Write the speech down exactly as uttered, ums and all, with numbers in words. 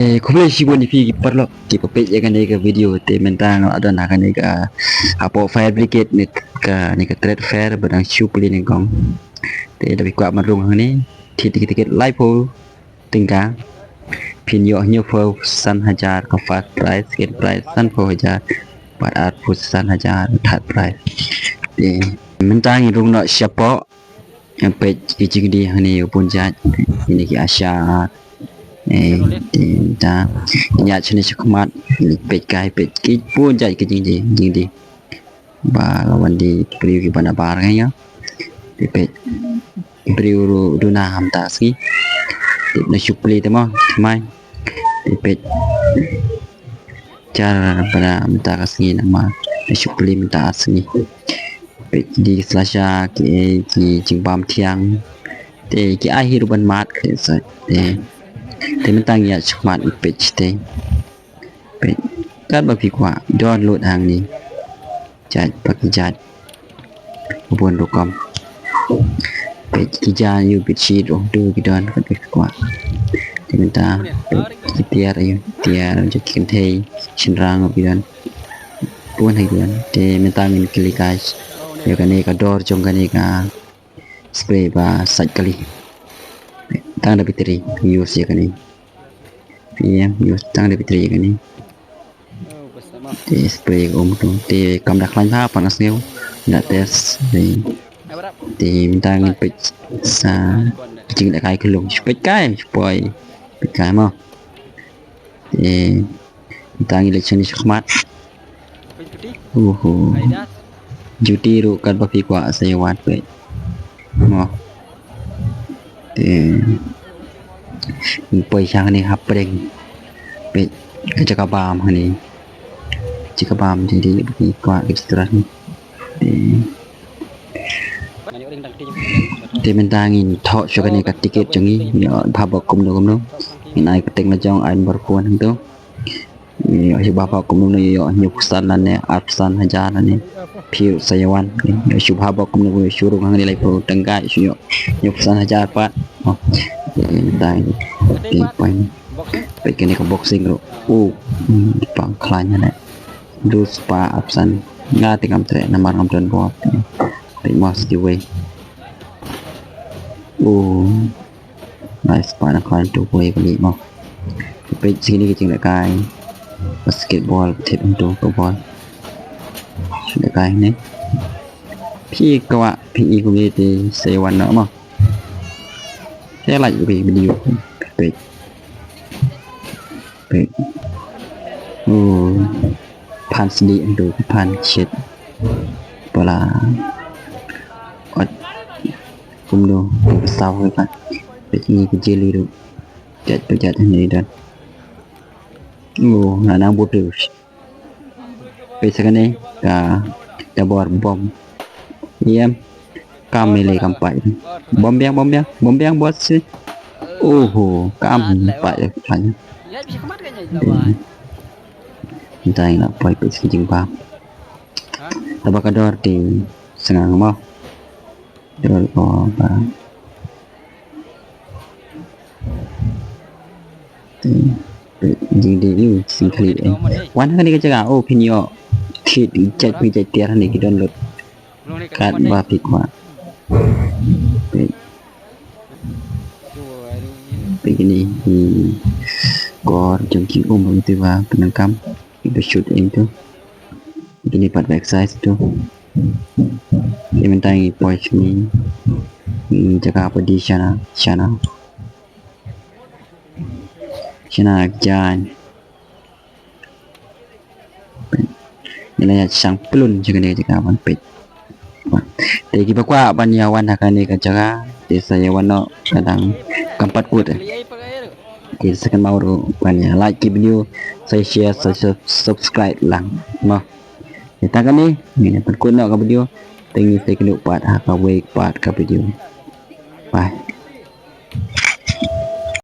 Eh, khublei shibun ïa phi ki paralok kiba peit ïa kane ka video. Te mynta nga la don ha kane ka, hapoh fire brigade ne kane ka trade fair ba dang shu plie nyngkong. Te lada phi kwah ban rung hangne, thied ïa ka tiket laiphew tyngka. Phin ïoh hynñiewphew san hajar ka first prize, second prize sanphew hajar, bad arphew san hajar third prize. Te mynta ngin rung noh shapoh. Peit ki jingdie hangne bun jait. Kine ki usher. Eh, te mynta ïa shane shakhmat. Peit kai, peit ki bun jait ki jingdie, jingdie. Ba la wan die briew kiba nabar ngi ïa. Te peit briew ruh duna ha mynta ka sngi. Te na shu plie te mo, thymmai. Te peit jar ba na mynta ka sngi namar na shu plie mynta ka sngi. Peit ki die ki slasha, ki, ki jingbam thiang. Te ki ai hi ruh ban mad ka sa. Te, te mynta ngi ïa shakhmat, peit te. Peit katba phi kwah, download hangne. Jait pa ki jait. Bun rukom. Peit ki jaiñ ïa u bedsheet ruh, duh ki don katba phi kwah. Te mynta peit ki tiar, ïa tiar jong ki kynthei shynrang ruh ki don. Bun ha ki don. Te mynta ngin kylli kai ïa kane ka dor jong kane ka spray ba sait kali. Tang da battery use ïa kane. Ïa, use tang da battery ïa kane. Te spray ka um tu. Te kam da khlaiñ bha, pat nga sngew. Da test. Te, te mynta ngin peit sa ka jingdie kai ka lum. Peit kai, poi. Peit kai mo. Te mynta ngin leit shane shakhmat. Uhu. Juti ruh katba phi kwah sa ïa wad peit. Mo. Te poi shane hapdeng. Peit ka jaka bam hangne. Jaka bam te dei ba phi kwah ka jingtrei. Te, te mynta ngin thoh shuwa kane ka tiket jong ngi, ïa bha bok kumno kumno. Ngin ai kyrteng la jong, ai number phone hangto. Ïoh shu bha bok kumno, ïoh hynñiewphew san lane arphew san hajar lane. Phi ruh sa ïa wan. Ïoh shu bha bok kumno, shu rung hangne laiphew tyngka, shu ïoh hynñiewphew san hajar pat. Oh. Te mynta ngin, te peit, peit kane ka boxing ruh. Oh, hmm, pang khlaiñ hangne. Dei spah arphew san. Nga te ngam treh namar ngam don bor. Peit mo, sdang wei. Oh. Nice, spah na khlaiñ tu wei kali mo. Peit shane ka jingdie kai. Basketball, thep hangto ka bol. Jingdie kai ne. Phi kwah, phi i kumne te sa ïa wan noh mo. Te like ïa ka video. Peit. Peit. Oh. Phan sdih hangto, phan shit. Pala. Ot. Kumno, saw ka. Peit ngi ka jeli ruh. Jait pa jait hangne don. Oh, nga nang bud ruh. Peit sa kane ka, ka bor bom. Ïem. Kam mele kam pat. Bom biang, bom biang, bom biang bot si. Oho, kam pat. Mynta ngi la poi peit sa ka jingbam. Taba ka dor te sngang mo. Dor ko ba. Te, te, jingdie ïa u sngewkhlieh eh. Wan ha kane ka jaka, oh, phin ïoh thied jait, phi jait tiar hangne ki don lut. Katba phi kwah. Peit. Peit kine ki kor jong ki um, ïa te ba pyndonkam. Ki ba shoot ïa tu. Kine pat ba exercise tu. Te mynta ngi poi shane. Ngi jaka poi shana, shana. Shana jan. Ngi la ïa shang pyllun sha kane ka jaka ban peit. Te kiba kwah ban ïa wan ha kane ka jaka te sa ïa wan noh, ka dang kam pat kut eh. Te sa kynmaw ruh ban ïa like ki video, sa share, sa sub-, subscribe lang. Mo. Te tang kane ngin ïa pynkut noh ka video. Te ngin sa ïakynduh pat ha kawei pat ka video. Bye.